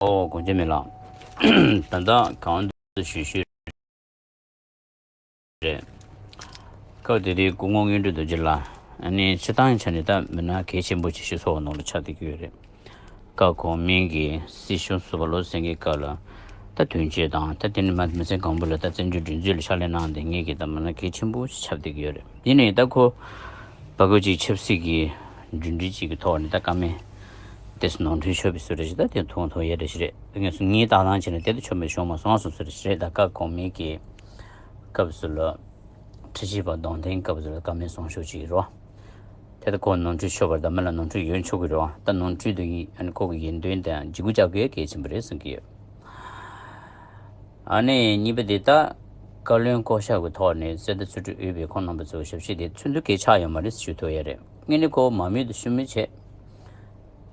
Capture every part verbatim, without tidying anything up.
ཨོ་དགོངས་འགལ་མེད་ལགས། ད་ལྟ་གང་དུ་ཞུ་ཞུ་རེད། སྐབས་དེ་དུས་སྐུ་ངོ་དངོས་གྲུབ་རྡོ་རྗེ་ལགས་ཨ་ནི་སྤྱིར་བཏང་ཆ་ནས་ད་མི་སྣ་གལ་ཆེན་པོ་ཅིག་སྤྱི་ཚོགས་ནང་ལ་ཆགས་བསྡད་ཀྱི་ཡོད་རེད། སྐབས་གོང་མའི་གི་སྲིད་སྐྱོང་ཟུར་པ་བློ་སེང་གེའི་སྐབས་ལ་ད་དོན་གཅོད་དང་ད་དེ་ནི་མ་མི་ཚེ་གང་པོ་ལ་ད་བཙན་བྱོལ་སྒྲིག་འཛུགས་ལ་ཕྱག་ལས་གནང་བསྡད་མཁན་གྱི་ད་མི་སྣ་གལ་ཆེན་པོ་ཞིག་ཆགས་བསྡད་ཀྱི་ཡོད་རེད། དེ་ནས་ད་ཁོ་ཕྲུ་གུ་གཅིག་ཆབ་སྲིད་ཀྱི་འགྲིམ་འགྲུལ་གཅིག་གི་ཐོག་ནས་ད་བཀའ་མོལ་དེ་ཚོ་ནོར་འཁྲུལ་ཤོར་བའི་བཟོ་འདྲ་ཞིག་ད་དེ་མཐོང་མཐོང་ཡ་འདྲ་ཞིག་རེད། ངས་སུ་ངའི་ལྟ་སྟངས་བྱས་ན་དེ་ད་ཆོ་མེད་ཤོར་མ་སོང་བཟོ་འདྲ་ཞིག་རེད། ད་སྐབས་གོང་མའི་གི་སྐབས་སུ་ལ་ཁྲི་བཞི་པ་གདོང་ཐེངས་སྐབས་སུ་ལ་བཀའ་མོལ་གསུང་ཤོག་ཅིག་རོ། དེ་ལྟ་ཁོ་ནོར་འཁྲུལ་ཤོར་བ་དང་མི་ལ་ནོར་འཁྲུལ་ཡོད་ཆོག་གི་རེད་བ། ད་ནོར་འཁྲུལ་དུ་ཡིན་ཨ་ནི་ཁོ་གི་ཡིན་དོན་དང་འཇིགས་སྐུལ་རྒྱག་དགོས་གལ་ཆེན་པོ་རེད་བསམ་གྱི་ཡོད། ཨ་ནི་གཉིས་པ་དེ་ད་བཀའ་བློན་བསྐོ་གཞག་གི་ཐོག་ནས་གསེར་རྟ་ཚུལ་ཁྲིམས་དབུས་པའི་ཁོང་རྣམ་པ་ཚོའི་ཞབས་ཕྱི་དེ་ཚུན་དུ་གས་ཆག་ཡོད་མ་རེད་ཞུ་ཐུབ་ཡ་རེད། དངོས་གནས་ཁོ་མ་མི་དུ་ཞུ་མི་བྱེད།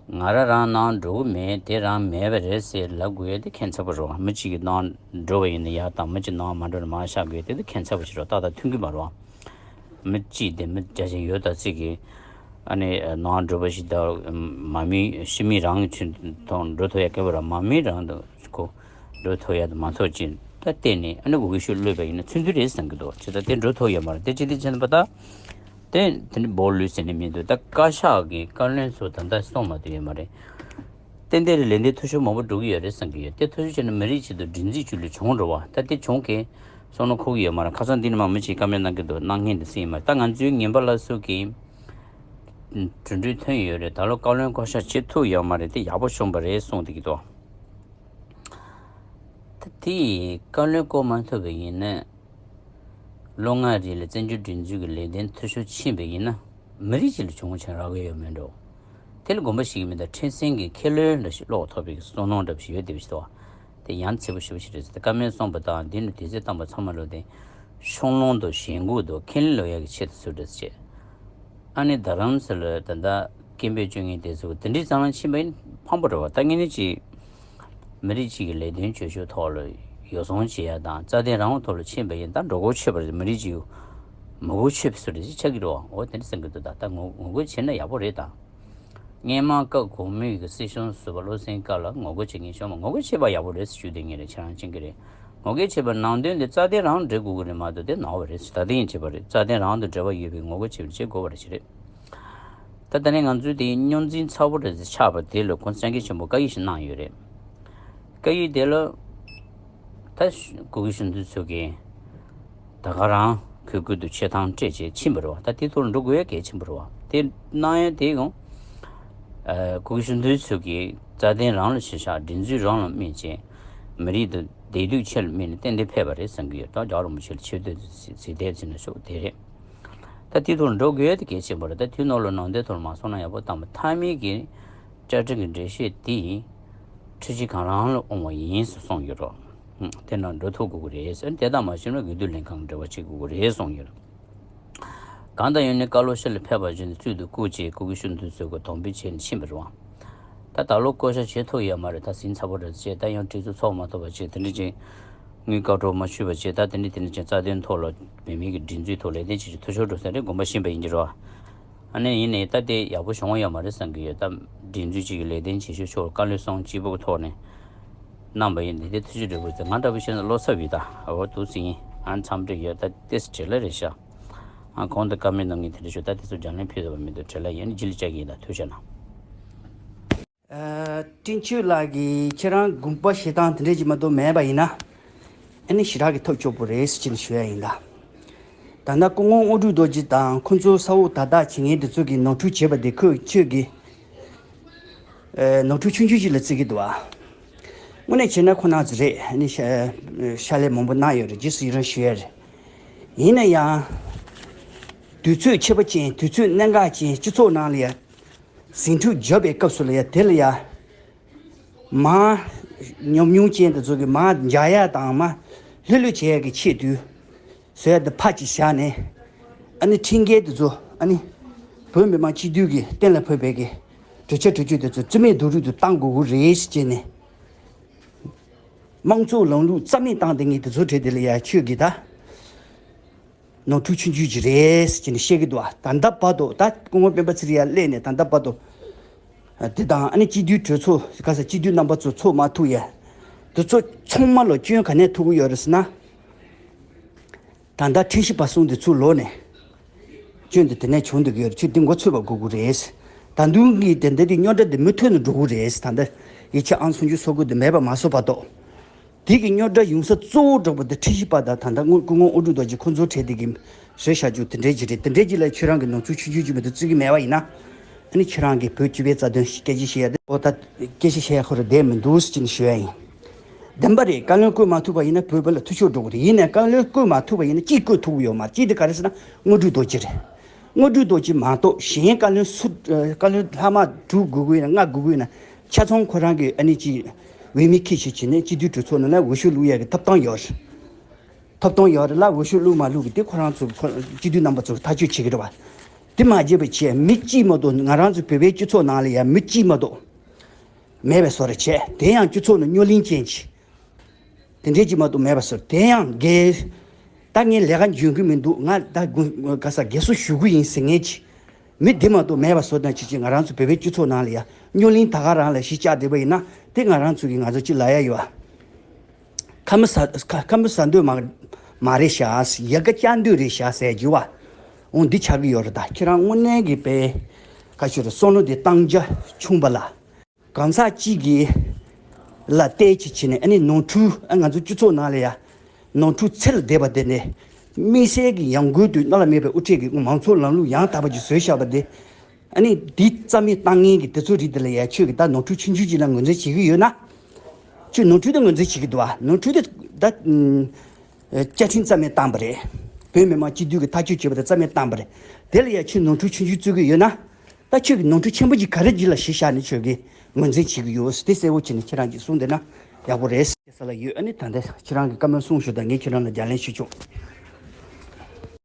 ང་རང་རང་ནང་འགྲོ་གི་མེད་དེ་རང་མེད་པ་རེད་ཟེར་ལབ་དགོས་ཡ་དེ་ཁྱད་མཚར་པོ་རེད་བ། མི་གཅིག་གི་ནང་འགྲོ་བ་ཡིན་ན་ཡག་དང་མི་གཅིག་ནང་མ་འགྲོ་ན་མར་བཞག་དགོས་ཡ་དེ་དེ་ཁྱད་མཚར་པོ་ཞིག་རེད་བ། ཏག་ཏག་མཐུན་གྱི་མ་རེད་བ། མི་གཅིག་དེ་མི་བརྒྱ་ཆ་ཡོད་ད་ཚིག་གི་ཨ་ནི་ནང་འགྲོ་བ་ཞིག་ད་མ་མི་ཤི་མི་རང་གི་ཆུན་ཐོང་འགྲོ་ཐུབ་ཡ་སྐད་པོ་ར་མ་མི་རང་དུ་ཁོ་འགྲོ་ཐུབ་ཡ་དུ་མ་ཐོབ་ཅིན་ད་བལྟས་ནས་ཨ་ནི་གུ་གུ་ཤུ་གློད་པ་ཡིན་ན་ཚུན་ཚོད་རེད་བསམ་གི་འདུག་ཅི་ད་དེ་འགྲོ་ཐུབ་ཡོད་མ་རེད། དེ་ཅི་དེ་ཅི་ན་པ་ད་དེ་དེ་ནི་སྦོ་ལུས་ཟེར་ནི་མི་འདུག་ད་བཀའ་ཤག་གི་བཀའ་བློན་ཚོ་ད་ལྟ་སོང་མ་ཐུབ་ཡོད་མ་རེད། ཏན་ཏན་རེད། ལས་འདི་འཐུས་ཤོར་མང་པོ་འགྲོ་གི་ཡོད་རེད་བསམ་གི་ཡོད། དེ་འཐུས་ཤོར་བྱས་ན་མི་རིགས་ཆེད་དུ་སྒྲིག་འཛུགས་ཆུ་ལུས་བྱུང་འགྲོ་བ་ད་དེ་བྱུང་གི་སོང་ན་ཁུག་གི་ཡོད་མ་རེད། ཁ་སང་འདི་ནི་མ་མི་ཅིག་བཀའ་མོལ་གནང་གི་འདུག་གནང་མཁན་འདི་སྲིད་ཡིན་མ་རེད། ད་ང་ཚོའི་ངན་པ་སླར་གསོ་གི་གྲུབ་འབྲས་ཐོན་ཡོད་རེད། ད་ལོ་བཀའ་བློན་བསྐོ་གཞག་བྱེད་ཐུབ་ཡོད་མ་རེད། དེ་ཡག་པོ་བྱུང་བ་རེད་གསུངས་བསྡད་ཀྱི་འདུག་ད་དེ་བཀའ་བློན་བསྐོ་མ་ཐུབ་པ་ཡིན་ན། ལོ་ལྔ་རིང་ལ་བཙན་བྱོལ་སྒྲིག་འཛུགས་ཀྱི་ལས་དོན་འཐུས་ཤོར་ཕྱིན་པ་ཡིན་ན། མི་རིགས་སྤྱི་ལ་གྱོང་ཆེན་རག་གི་ཡོད་མེད་འགྲོ། དེ་ལ་དགོངས་པ་བཞེས་ཀྱི་མེད་ད། ཁྲིམས་སྲིད་ཀྱི་ཁས་ལེན་འདྲ་ཞིག་ཀློག་ཐུབ་པའི་བསམ་མནོ་འདྲ་ཞིག་ཡོད་བསྡད་པ་ཞིག་འདུག་དེ་ཡང་ཚེ་པོ་ཞེ་པོ་ཞིག་རེད་ཟེར་ཏེ་བཀའ་མོལ་གསུངས་པ་དང་འདི་ནི་དུས་ཚོད་བཏང་པ་ཚང་མ་ལོ་དེ་ཤོང་ལོང་དུ་ཞེན་ཁོག་དུ་ཁས་ལེན་ལོ་ཡག་གི་ཆེད་དུ་ཚུར་འདྲ་ཟེར་བྱས། ཨ་ནི་རྡ་རམ་ས་ལ་ད་ལྟ་སྐད་འབོད་བཅོ་ལྔའི་དེ་ཚོ་དེ་འདྲའི་རྩ་ནང་ཕྱིན་པ་ཡིན་ཕངས་པོ་རེད་བ། ད་ངེད་ནི་ཅིག་མི་རིགས་གཅིག་གི་ལས་དོན་བྱེད་ཕྱོགས་ཐོག་ལ་ཡོ་བསྲང་བྱེད་ཡ་དང་རྩ་དོན་རང་དབང་ཐོག་ལ་ཕྱིན་པ་ཡིན་ད་འགྲོ་སྒོ་ཆོད་པ་རེད། མི་རིགས་གཅིག་ངོ་རྒོལ་ཆོད་པའི་བཟོ་འདྲ་ཅིག་ཆགས་ཀྱི་རེད་བ། འོ་དེ་འདྲ་བསམ་གྱི་འདུག་ད་ད་ངོ་ངོ་རྒོལ་བྱེད་ན་ཡག་པོ་རེད་ད། སྔོན་མ་སྐབས་གོང་མའི་གི་སྲིད་སྐྱོང་ཟུར་པ་བློ་སེང་སྐབས་ལ་ངོ་རྒོལ་བྱེད་མཁན་བྱུང་མ། ངོ་རྒོལ་བྱེད་པ་ཡག་པོ་རེད་ཞུ་བསྡད་མཁན་རེད། ཁྱེད་རང་མཁྱེན་གྱི་རེད། ངོ་རྒོལ་བྱེད་པ་ནང་དོན་དེ་རྩ་དོན་རང་འགྲིག་དགོས་ཀྱི་རེད་མ་གཏོགས་དེ་ནོར་བ་རེད། ད་དེ་ཡིན་བྱེད་པ་རེད། རྩ་དོན་རང་དང་འབྲེལ་བ་ཡོད་པའི་ངོ་རྒོལ་བྱེད་པ་བྱེད་དགོས་པ་རེད་ཞེས་རེད། ད་ད་ནས་ང་ཚོའི་དེ་རྙོག་འཛིང་ཚ་པོ་རེ་ཆགས་པ་དེ་ལ་གོང་ས་སྐྱབས་མགོན་ཆེན་པོ་བཀའ་ཡིག་ཞིག་གནང་ཡོད་རེད། བཀའ་ཡིག་དེ་ལ་ད་གུ་གེ་གཞོན་ནུ་ཚོ་གིས་ད་ག་རང་གུས་གུས་དུ་ཆེ་ཐང་སྤྲད་བྱས་ཕྱིན་པ་རེད་བ། ད་དེ་ཐོག་ལ་འགྲོ་དགོས་ཡ་གལ་ཆེན་པོ་རེད་བ། དེ་གནང་ཡ་དེ་ཡང་གུ་གེ་གཞོན་ནུ་ཚོ་གིས་རྩ་དོན་རང་ལ་བྱེད་ཤག་སྒྲིག་འཛུགས་རང་ལ་དམིགས་བྱས་མི་རིགས་དང་བདེ་སྡུག་ཆེད་ལ་དམིགས་ནས་ཏན་ཏན་ཕེབས་པ་རེད་བསམ་གྱི་ཡོད། ད་རྒྱལ་བ་རིན་པོ་ཆེ་ལ་ཆེ་བསྟོད་ཟེར་བསྡད་ཟིན་ན་ཤོག་དེ་རེད། ད་དེ་ཐོག་འགྲོ་དགོས་དེ་གལ་ཆེན་པོ་རེད། ད་དེ་ནང་ལ་ནང་དོན་ཐོག་མ་སོང་ན་ཡག་པོ་བཏང་བ། མཐའ་མའི་གི་བཅའ་ཁྲིམས་ཀྱི་འགྲེལ་བཤད་དེ་ཁྲིམས་གཞི་གང་རང་ལ་དབང་བ་ཡིན་ཟེར་གསུངས་ཡོད་རོགས། དེ་ནང་འགྲོ་ཐུབ་དགོས་ཀྱི་རེད་ཟེར། དེ་དག་མ་ཤེས་ན་དགེ་འདུན་ལྷན་ཁང་གི་འབྲེལ་བ་བྱེད་དགོས་ཀྱི་རེད་གསུངས་ཡོད་རོགས། གང་ལྟར་ཡིན་ནའི་བཀའ་སློབ་ཞུ་ལ་ཕེབས་པ་བཞིན་དུ་གཙོས་དུ་བཀུར་བྱས་སྐུ་གི་ཤུན་དུ་ཚོས་ཀྱི་དོང་པི་བྱས་ནས་ཕྱིན་པ་རེད་བ། ད་ད་ལོ་བསྐོ་བཞག་བྱེད་ཐུབ་ཡོད་མ་རེད། ད་ཟིན་ཚ་པོ་རེད་ཅེས་ད་ཡང་གྲོས་ཚོགས་ཚོགས་མ་ཐུབ་པ་བྱས་དེ་འདྲ་ཅིག་དངུལ་བཀའ་འཁྲོལ་མ་ཞུས་པ་བྱས་ད་དེ་འདྲ་དེ་འདྲ་ཅིག་རྩ་དོན་ཐོག་ལ་བོད་མི་གི་སྒྲིག་འཛུགས་ཐོག་ལས་དོན་བྱེད་ཆེད་འཐུས་ཤོར་འགྲོ་ས་རེད་དགོངས་པ་ཞིམ་པ་ཡིན་གྱི་རེད་བ། ཨ་ནི་ཡིན་ནའི་ད་དེ་ཡག་པོ་བྱུང་བ་ཡོད་མ་རེད་བསམ་གྱི་ཡོད། ད་སྒྲིག་འཛུགས་གཅིག་གི་ལས་དོན་བྱེད་ཤོག་ཆོག་བཀའ་བློན་གསུམ་གཅིག་པུ་གི་ཐོག་ནས་གནང་པ་ཡིན་དེ་དེ་ཐུགས་རྗེ་ཆེ་ཞུ་དགོས་ཟེར། ང་འདྲ་པོ་བཤད་ན་བློ་འཚབ་ཡོད། ད་འོ་འདུག་སེ་ཡིན། ཨ་མཚམས་འདྲི་ཡོད་ད་ཏེས་བྲེལ་ལ་རེད་ཤག་ཨ་གོང་དུ་བཀའ་མོལ་གནང་མཁན་དེ་འདྲ་ཞུ་ད་དེ་ཚོ་རྒྱང་ལན་ཕུལ་ཐུབ་པ་མི་འདུག་བྲེལ་ལ་ཡིན་ནི་ཇི་ལི་བཅའ་གི་ཡིན། ད་ཐུགས་རྗེ་གནང་། ཨ་བཀྲིན་ཆོས་ལགས་ཀྱིས་ཁྱེད་རང་དགོངས་པ་བཞེས་སྟངས་དེ་འདྲ་ཅིག་མ་གཏོགས་མེད་པ་ཡིན་ན། ཨ་ནི་ཞེ་དྲག་གི་ཐབས་སྐྱོ་པོ་རེད་ཟེར་ནས་ཞུ་ཡ་ཡིན་ད། ད་ལྟ་སྐུ་ངོ་དངོས་གྲུབ་རྡོ་རྗེ་དང་ཁོང་ཚོ་ས་འོག་དག་དག་བྱེད་མཁན་དེ་ཚོ་གིས་ནོར་འཁྲུལ་བྱས་པ་དེ་ཁོས་ཁྱོད་ཀྱིས་ཨ་ནོར་འཁྲུལ་ཆུང་ཆུང་ཞིག་ལ་བརྩི་གི་འདུག་ཨ། དངོས་གནས་བྱས་ན་ཁོ་ན་ཚོ་རེད། ཨ་ནི་ཤ་ཤ་ལས་མང་པོ་གནང་ཡོད་རེད། རྗེས་སུ་ཡི་རང་ཞུ་ཡ་རེད། ཡིན་ན་ཡང་། དུས་ཚོད་ཁྱད་པར་ཅན་དུས་ཚོད་གནད་འགག་ཅན་སྤྱི་ཚོགས་ནང་ལ་ཡ། ཟིང་འཁྲུག་བརྒྱབ་པའི་སྐབས་སུ་ལ་ཡ་དེ་ལ་ཡ། མ་ཉམས་མྱོང་ཅན་དེ་ཚོ་གི་མ་འཇགས་ཡ་དང་མ་ལྷོད་ལྷོད་བྱེད་ཡ་གི་ཆེད་དུ་བཟོ་ཡ་དེ་ཕར་ཅིག་བཞག་ནས། ཨ་ནི་ཁྲིམས་འགལ་དེ་ཚོ་ཨ་ནི་བོད་མི་མང་སྤྱི་འཐུས་ཀྱི་གཏན་ལ་ཕབ་པའི་གི་གྲོས་འཆར་གྲོས་ཆོད་དེ་ཚོ་རྩིས་མེད་རྡོག་རོལ་དུ་བཏང་དགོས་ཀྱི་རེད་ཟེར་བྱས་ནས། དམངས་གཙོའི་ལམ་ལུགས་རྩ་མེད་བཏང་བསྡད་མཁན་དེ་ཚོ་གྲས་དེ་ལ་ཡ་ཁྱོད་ཀྱིས་ད། ནོར་འཁྲུལ་ཆུང་ཆུང་ཅིག་རེད་ཟེར་ནས་བཤད་ཀྱི་འདུག་ད་ལྟ་བར་དུ་ད་སྐུ་ངོ་སྤེན་པ་ཚེ་རིང་ཡར་སླེབས་ནས་ད་ལྟ་བར་དུ་ དེ་དང་ཨ་ནི་སྤྱི་འཐུས་གྲོས་ཚོགས་ག་ས་སྤྱི་འཐུས་རྣམ་པ་ཚོ་ཚོགས་མ་ཐུབ་ཡ། དེ་ཚོ་ཚང་མ་ལ་སྐྱོན་ག་ནས་ཐུག་གི་ཡོད་རེད་ཟེར་ན། ད་ལྟ་ཁྲིམས་ཞིབ་པ་གསུམ་དེ་ཚུར་ལོག་ནས། སྐྱོན་དེ་དེ་ནས་བྱུང་འདུག་གི་ཡོད་རེད། ཁྱོད་དེ་མགོ་ཚོས་པ་དགོས་ཀྱི་རེད། ད་དུང་གི་དེ་འདྲ་དེ་རྙོག་དྲ་དེ་མུ་མཐུད་ནས་འགྲོ་གི་རེད། ད་ལྟ་ཡིག་ཆ་ཨང་སུམ་ཅུ་སོ་དགུ་དེ་མེད་པ་མ་བཟོ་བར་དུ། དེ་གི་རྙོག་དྲ་ཡོང་ས་གཙོ་བོ་འདྲ་པོ་དེ་ཁྲིམས་ཞིབ་པ་དང་ད་ལྟ་སྐུ་ངོ་དབང་ཕྱུག་རྡོ་རྗེ་ཁོང་ཚོ་གྲས་དེ་གིས་བཟོས་བཞག་རྒྱུ་དེ་འདྲའི་ཅིག་རེད། དེ་འདྲའི་ཅིག་ལ་ཁྱོད་རང་གི་ནོར་འཁྲུལ་ཆུང་ཆུང་ཅིག་མ་གཏོགས་བརྩི་གི་མེད་པ་ཡིན་ན། ཨ་ནི་ཁྱེད་རང་གིས་བོད་སྤྱི་པའི་རྩ་དོན་སྐད་ཆ་བཤད་ཡ་དེ་ཨོ་ད་སྐད་ཆ་བཤད་ཡ་ཁོ་རང་བསྡད་མི་འདུག་ཟེར་ནས་ཞུ་ཡ་ཡིན། བདེན་པ་རེད། བཀའ་བློན་བསྐོས་མ་ཐུབ་པ་ཡིན་ན་བོད་པ་ལ་འཐུས་ཤོར་འགྲོ་གི་རེད། ཡིན་ནའི་བཀའ་བློན་བསྐོས་མ་ཐུབ་པ་ཡིན་ན་གཅིག་བསྐོས་ཐུབ་ཀྱི་ཡོད་མ་རེད། གཅིག་དེ་ག་རེ་ཟེར་ན་དངོས་གྲུབ་རྡོ་རྗེ་རེད། དངོས་གྲུབ་རྡོ་རྗེ་མ་གཏོགས་གཞན་བཀའ་བློན་སུ་བཀའ་བློན་ལྷག་མ་དྲུག་དགོས་ཀྱི་ཡོད་ན་ལྔ་དགོས་ཀྱི་ཡོད་ན་ཆ་ཚང་ཁོ་རང་གིས་ཨ་ནི་ཅིག་འོས་མི་ཁྱི་ཞིག་བྱས་ནས་སྤྱི་འཐུས་གྲོས་ཚོགས་ནང་ལ་འོས་ཤོག་བླུག་ཡ་གི་ཐོབ་ཐང་ཡོད་རེད། ཐོབ་ཐང་ཡོད་རེད་ལ། འོས་ཤོག་བླུག་མ་བླུག་གི་དེ་ཁོ་རང་ཚོ་ཁོ་སྤྱི་འཐུས་རྣམ་པ་ཚོ་ཐག་གཅོད་བྱེད་ཀྱི་རེད་བ། དེ་མ་བྱས་པ་བྱས་མི་གཅིག་མ་གཏོགས་ང་རང་ཚོ་བོད་པའི་སྤྱི་ཚོགས་ནང་ལ་ཡང་མི་གཅིག་མ་གཏོགས་མེད་པའི་བཟོ་འདྲ་བྱས། དེ་ཡང་སྤྱི་ཚོགས་ནང་རྙོག་གླེང་ཅན་གྱི་དེ་འདྲས་ཅིག་མ་གཏོགས་མེད་པ་བཟོ། དེ་ཡང་འགལ། ད་ངས་ལས་ཀ་འཇོན་གྱི་མི་འདུག་ང་ད་དགུ་ག་ས་རྒས་གསོ་ཞུ་གི་ཡིན་ཟེར་མཁན་གྱི་མི་དེ་མ་གཏོགས་མེད་པ་བཟོ་དང་ཅི་ཅི་ང་རང་ཚོ་བོད་པའི་སྤྱི་ཚོགས་ནང་ལ་ཡང་རྙོག་གླེང་ད་ག་རང་ལ་གཞི་བཅག་བསྡད་པ་ཡིན་ན་དེ་ང་རང་ཚོ་གི་ང་ཚོ་ཅི་ལབ་ཡ་ཡོད་ཨ། ཁ་མི་ཟ་ཁ་ཁ་མི་ཟ་འདོད་མ་མ་རེད་ཤག་ཡ་ག་བཅག་འདོད་རེད་ཤག་ཟེར་རྒྱུ་བ། འོང་འདི་ཆགས་ཀྱི་ཡོད་རེད། ད་ཁྱེད་རང་དངོས་གནས་ཀྱི་དཔེ་ཁ་ཤོར་བསམ་བློ་འདི་བཏང་རྒྱ་ཆུང་པ་ལ། གང་ཟག་གཅིག་གིས་ལ་བལྟས་ཅི་བྱས་ནས་ཨ་ནི་ནོར་འཁྲུལ་ཨ་ང་ཚོ་སྤྱི་ཚོགས་ནང་ལ་ཡ་ནོར་འཁྲུལ་ཚད་ལས་འདས་པ་དེ་ནས་དམིགས་བསལ་གྱི་ཡང་སྒོས་དུ་བླ་ན་མེད་པའི་དབུ་ཁྲིད་ཀྱི་མང་ཚོགས་ལམ་ལུགས་ཡང་དག་པ་ཅིག་བཟོས་བཞག་པ་དེ། ཨ་ནི་འདི་རྩ་མེད་བཏང་མཁན་གྱི་དེ་ཚོ་རིགས་དེ་ལ་ཡ་ཁྱོད་ཀྱིས་ད་ནོར་འཁྲུལ་ཆུང་ཆུང་ཅིག་ལ་ངོས་འཛིན་བྱེད་ཀྱི་ཡོད་ན། ཁྱོད་ནོར་འཁྲུལ་དེ་ངོས་འཛིན་བྱེད་ཀྱི་འདུག་བ། ནོར་འཁྲུལ་དེ་ད་བཅའ་ཁྲིམས་རྩ་མེད་བཏང་པ་རེད། བོད་མི་མང་སྤྱི་འཐུས་ཀྱི་ཐག་གཅོད་བྱས་པ་དེ་རྩ་མེད་བཏང་པ་རེད། དེ་ལ་ཡ་ཁྱོད་ནོར་འཁྲུལ་ཆུང་ཆུང་བརྩི་གི་ཡོད་ན། ད་ཁྱོད་ཀྱིས་ནོར་འཁྲུལ་ཆེན་པོ་ཅིག་ག་རེ་ཅིག་ལ་གཞི་བཞག་ནས་ཁྱོད་ཀྱིས་ངོས་འཛིན་བྱེད་ཀྱི་ཡོད་ཟེར་དེ་གསལ་པོ་བྱས་ནས་ཁྱེད་རང་གིས་གསུངས་བསྡད་ན་ཡག་པོ་རེད་ཟེར་ས་ལ་ཡོད། ཨ་ནི་ད་ལྟ་ཁྱེད་རང་གིས་བཀའ་མོལ་གསུངས་ཞུ་དང་ངས་ཁྱེད་རང་ལ་ལྗགས་ལན་ཞུ་ཆོག